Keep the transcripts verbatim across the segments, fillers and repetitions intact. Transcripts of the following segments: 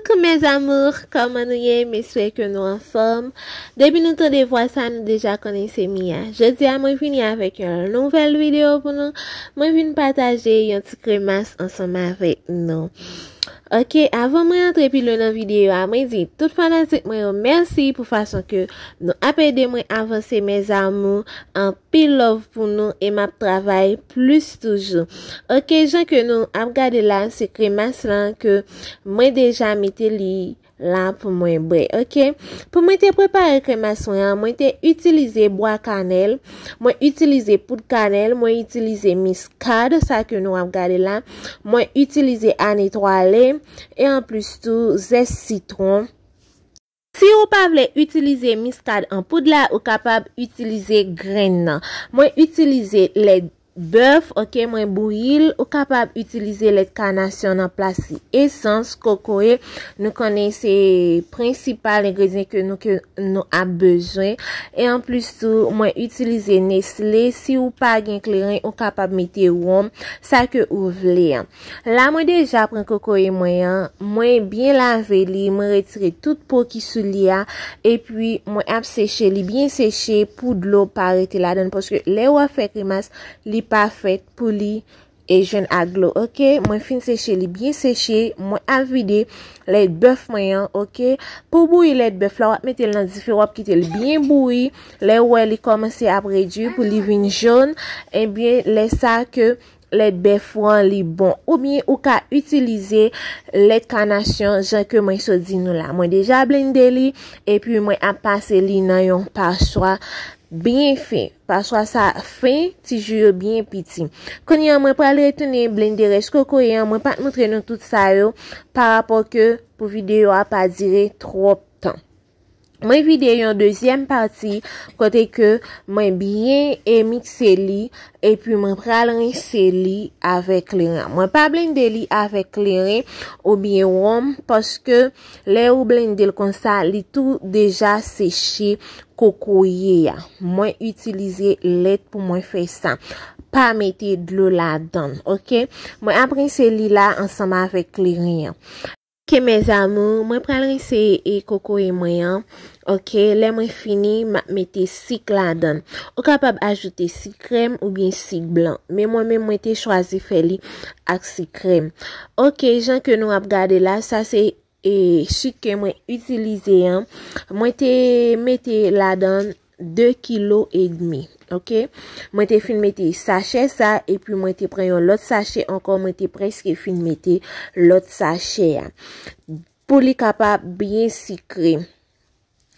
Coucou mes amours, kòman nou ye? M espere ke nou anfòm. Depi nou tande vwa sa, nou deja konnen se Mia. Jodi a, mwen vini avèk yon nouvèl videyo pou nou. Mwen vin pataje yon ti kremas ansanm avèk nou. Ok, avan mwen antre pi lwen nan videyo a, mwen di tout fanatik mwen yo mèsi pou fason ke nou ap ede mwen avanse mes amours. Anpil love pou nou e m ap travay plis toujou. Ok, jan ke nou ap gade la, se kremas lan ke mwen deja mete li la pou mwen bwè. Ok, pou mwen te prepare kremas mwen an, mwen te itilize bwa kanèl, mwen itilize poud kanèl, mwen itilize miskad, sa ke nou ap gade la, mwen itilize anetwale, e anplis tou zès sitwon. Si ou pa vle itilize miskad an poud la, ou kapab itilize grenn nan. Mwen itilize lèt bèf, ok, mwen bouyi l. Ou kapab itilize lèt kanasyon nan plas li, esans, kokoye. Nou konnen se prensipal engredyan ke nou, ke nou ap bezwen. E anplis tou, mwen itilize Nestle. Si ou pa gen kleren, ou kapab mete wonm, sa ke ou vle an. La, mwen deja pran kokoye mwen an, mwen byen lave li, mwen retire tout po ki sou li a, epi mwen ap seche li byen seche pou dlo pa rete ladan l, paske lè w ap fè kremas, li pa fèt pou li e jwenn ak dlo. Ok, mwen fin seche li byen seche, mwen ap vide lèt bèf mwen an. Ok, pou bouyi lèt bèf la, w ap mete l nan dife, w ap kite l byen bouyi. Lè w wè li kòmanse ap redui pou li vin jòn, ebyen, lè sa ke lèt bèf ou an li bon. Oubyen ou ka itilize lèt kanasyon jan ke mwen sot di nou la. Mwen deja blende li, epi mwen ap pase li nan yon paswa byen fen. Paswa sa fen, ti jou yo byen piti. Kounye a mwen pral retounen blende rès kokoye an. Mwen pa t montre nou tout sa yo pa rapò ke pou videyo a pa dire twòp tan. Mwen vide yon dezyèm pati kote ke mwen byen e mikse li, epi mwen pral rense li avèk kleren. Mwen pa blende li avèk kleren oubyen wonm, paske lè ou blende l konsa, li tou deja seche kokoye a. Mwen itilize lèt pou mwen fè sa. Pa mete dlo ladan l, ok? Mwen ap rense li la ansanm avèk kleren an. Ok, mes amours, mwen pral rense e kokoye mwen an. Ok, lè mwen fini, m ap mete sik ladan l. Ou kapab ajoute sik krèm oubyen sik blan. Men mwen menm, mwen te chwazi fè li ak sik krèm. Ok, jan ke nou ap gade la, sa se e sik ke mwen itilize an. Mwen te mete ladan de kilo edmi. Ok? Mwen te fin mete sachè sa, epi mwen te pran yon lòt sachè ankò, mwen te prèske fin mete lòt sachè a. Pou li kapab byen sikre.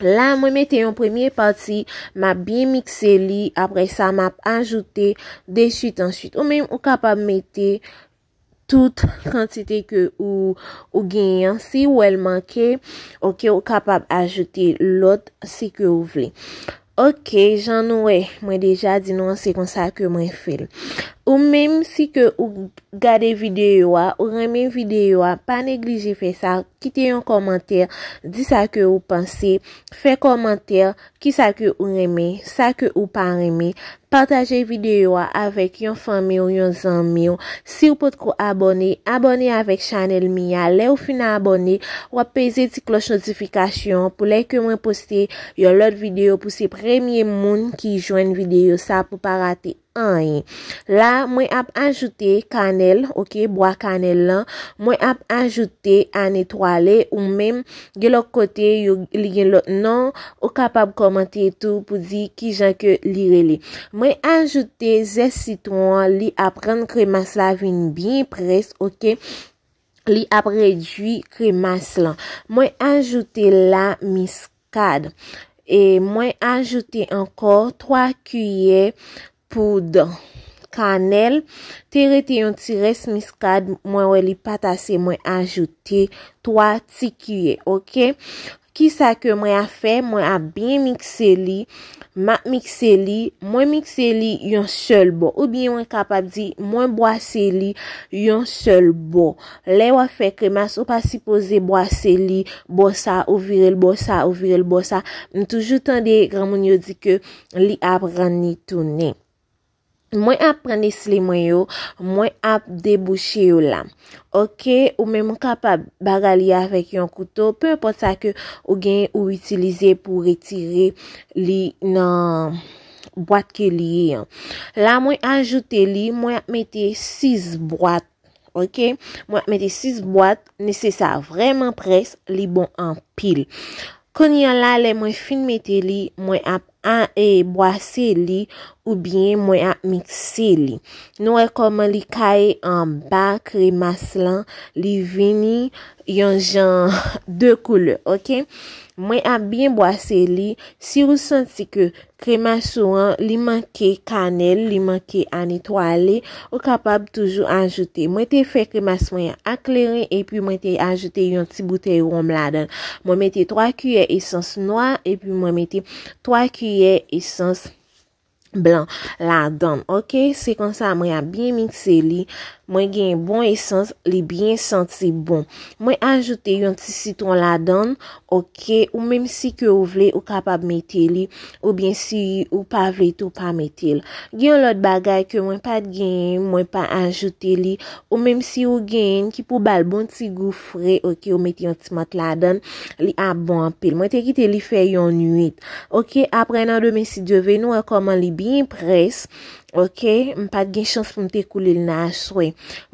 La, mwen mete yon premye pati, m ap byen mikse li, apre sa, m ap ajoute deswit answit. Ou menm, ou kapab mete tout kantite ke ou, ou genyen an. Si ou wè l manke, ok, ou kapab ajoute lòt si ke ou vle. Ok, jan nou wè, mwen deja di nou an, se konsa ke mwen fè l. Ou menm, si ke ou gade videyo a, ou renmen videyo a, pa neglije fè sa, kite yon kòmantè, di sa ke ou panse, fè kòmantè, kisa ke ou renmen, sa ke ou pa renmen. Pataje videyo a avèk yon fanmi w, yon zanmi w. Si w potko abòne, abòne avèk chanèl Mia. Lè w fin abòne, w ap peze ti klòch notifikasyon an pou lè ke mwen poste yon lòt videyo pou se premye moun ki jwenn videyo sa pou pa rate anyen. La, mwen ap ajoute kanèl, ok, bwa kanèl lan. Mwen ap ajoute anetwale ou menm. Gen lòt kote, yo, li gen lòt non. Ou kapab kòmante tou pou di kijan ke li rele. Mwen ajoute zès sitwon an, li ap rann kremas la vin byen près, ok? Li ap redui kremas lan. Mwen ajoute la miskad. E mwen ajoute ankò twa kiyè poud kanèl. Te rete yon ti rès miskad, mwen wè li pa t ase, mwen ajoute twa ti kiyè, ok? Kisa ke mwen ap fè? Mwen ap byen mikse li. M ap mikse li. Mwen mikse li yon sèl bò. Oubyen mwen kapab di, mwen bwase li yon sèl bò. Lè w ap fè kremas, ou pa sipoze bwase li bò sa, ou vire l bò sa, ou vire l bò sa. M toujou tande granmoun yo di ke li ap rann li tounen. Mwen ap pran Nestlé mwen yo, mwen ap debouche yo la. Ok, ou menm ou kapab bagay li avèk yon kouto, pe enpòt sa ke ou gen ou itilize pou retire li nan bwat ke li ye an. La mwen ajoute li, mwen ap mete sis bwat. Ok, mwen ap mete sis bwat, nesesa vrèman près, li bon anpil. Kounye a la, lè mwen fin mete li, mwen ap a, e, bwase li oubyen mwen ap mikse li. Nou wè kòman li kay anba kremas lan, li vini yon jan de koulè, ok? Mwen ap byen bwase li. Si ou santi ke kremas ou an, li manke kanèl, li manke anitwale, ou kapab toujou ajoute. Mwen te fè kremas mwen an ak kleren epi mwen te ajoute yon ti boutèy wonm ladan. Mwen mete twa kiyè esans nwa epi mwen mete twa kiyè esans blan ladan. Ok, se konsa mwen ap byen mikse li. Mwen gen bon esans, li byen santi bon. Mwen ajoute yon ti sitwon ladan. Ok, ou menm si ke ou vle, ou kapab mete li, oubyen si ou pa vle tou, pa mete l. Gen yon lòt bagay ke mwen pa t genyen, mwen pa ajoute li, ou menm si ou genyen ki pou ba l bon ti gou fre, ok, ou mete yon ti mant ladan, li ap bon anpil. Mwen te kite li fè yon nwit. Ok, apre nan demen si Dye vle, nou wè kòman li byen près. Ok, m pa t gen chans pou m te koule l nan aswè.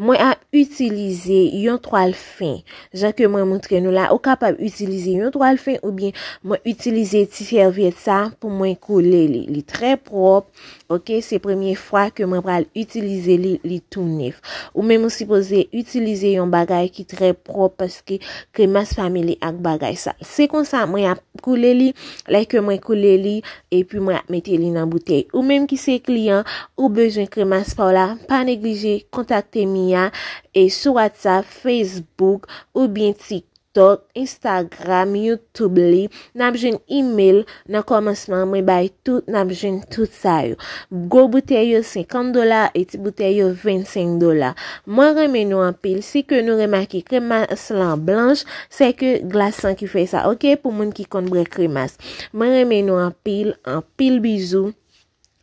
Mwen ap itilize yon twal fen. Jan ke mwen montre nou la, ou kapab itilize yon twal fen oubyen mwen itilize ti sèvyèt sa pou mwen koule li. Li trè pwòp. Ok, se premye fwa ke mwen pral itilize li, li tou nèf. Ou menm ou sipoze itilize yon bagay ki trè pwòp paske kremas pa mele ak bagay sal. Se konsa mwen ap koule li, lè ke mwen koule li, epi mwen ap mete li nan boutèy. Ou menm ki se kliyan, ou bezwen kremas pa w la, pa neglije kontakte Mia e sou WhatsApp, Facebook, oubyen TikTok, Instagram, YouTube li. N ap jwenn email nan kòmansman, mwen bay tout, n ap jwenn tout sa yo. Gwo boutèy yo senkant dola e ti boutèy yo vennsenk dola. Mwen renmen nou anpil. Si ke nou remake kremas lan blanch, se ke glas lan ki fè sa, ok? Pou moun ki konn bwè kremas. Mwen renmen nou anpil, anpil bizou,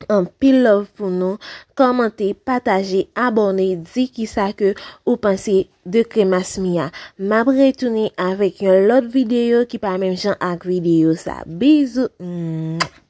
anpil love pou nou. Kòmante, pataje, abòne, di kisa ke ou panse de kremas Mia. M ap retounen avèk yon lòt videyo ki pa menm jan ak videyo sa. Bizou. Mwah.